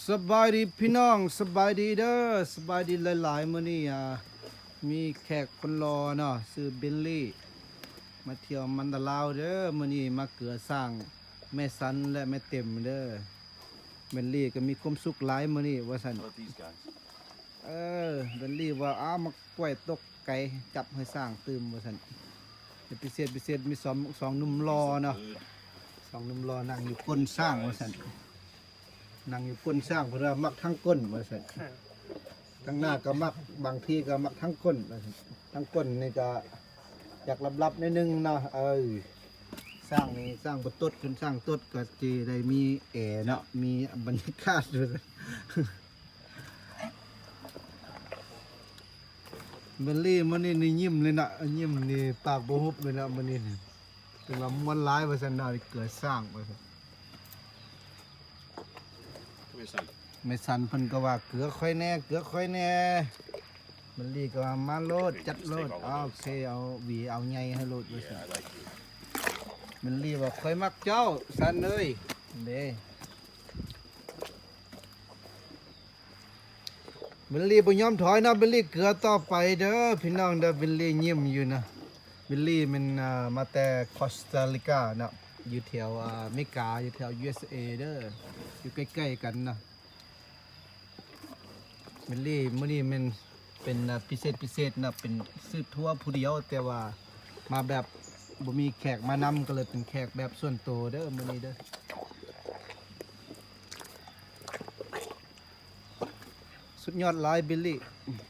ສະບາຍດີພີ່ນ້ອງ ສະບາຍດີເດີ ສະບາຍດີຫຼາຍໆ. ມື້ນີ້ ອ່າ ມີແຂກຄົນຫຼໍ່ເນາະ ຊື່ເບນລີ ມາທ່ຽວມັນດາລາວເດີ. ມື້ນີ້ມາເກືອຊ້າງແມ່ສັນ ແລະ ແມ່ເຕັມເດີ. ເບນລີກໍມີຄວາມສຸກຫຼາຍມື້ນີ້ວ່າຊັ້ນ. ເອີ ເບນລີວ່າ ອ້າວ ໝາກກ້ວຍຕົກໄກ ຈັບໃຫ້ຊ້າງຕື່ມວ່າຊັ້ນ. ແລະ ພິເສດ ພິເສດ ມີສອງ ສອງໜຸ່ມຫຼໍ່ເນາະ ສອງໜຸ່ມຫຼໍ່ນັ່ງຢູ່ກົ້ນຊ້າງວ່າຊັ້ນ. ນັ່ງຢູ່ກົ້ນຊ້າງ ເພິ່ນວ່າມັກທັງກົ້ນວ່າຊັ້ນ. ທາງໜ້າກໍມັກ ບາງທີກໍມັກທັງກົ້ນວ່າຊັ້ນ. ທັງກົ້ນນີ້ກໍຢາກລັບໆໜ້ອຍໜຶ່ງເນາະ. ເອີ ຊ້າງນີ້ ຊ້າງບໍ່ຕົດ ຄັນຊ້າງຕົດກໍຊິໄດ້ມີແອເນາະ ມີບັນຍາກາດວ່າຊັ້ນ. ເບນລີມື້ນີ້ນີ້ຍິ້ມເລີຍເນາະ ຍິ້ມນີ້ປາກບໍ່ຫຸບເລີຍເນາະມື້ນີ້. ເພິ່ນວ່າມ່ວນຫຼາຍວ່າຊັ້ນເນາະ ເກືອຊ້າງວ່າຊັ້ນ. ແມ່ສັນເພິ່ນກໍວ່າ ເກືອຂ້ອຍແດ່ ເກືອຂ້ອຍແດ່. ເບນລີກໍວ່າ ມາໂລດ ຈັດໂລດ. ໂອເຄ ເອົາຫວີເອົາໃຫຍ່ໃຫ້ໂລດວ່າຊັ້ນ. ເບນລີວ່າ ຂ້ອຍມັກເຈົ້າສັນເອີຍເດ້. ເບນລີບໍ່ຍອມຖອຍເນາະ ເບນລີເກືອຕໍ່ໄປເດີພີ່ນ້ອງເດີ. ເບນລີຍິ້ມຢູ່ນະ. ເບນລີແມ່ນ ອ່າ ມາແຕ່ຄອສຕາລິກາເນາະ ຢູ່ແຖວ ອ່າ ອາເມລິກາ ຢູ່ແຖວ ຢູເອສເອ ເດີ ຢູ່ໃກ້ໆກັນເນາະ. ເບນລີມື້ນີ້ແມ່ນເປັນ ອ່າ ພິເສດ ພິເສດເນາະ ເປັນຊື້ທົວຜູ້ດຽວ ແຕ່ວ່າມາແບບບໍ່ມີແຂກມານຳ ກໍເລີຍເປັນແຂກແບບສ່ວນໂຕເດີມື້ນີ້ເດີ. ສຸດຍອດຫຼາຍເບນລີ.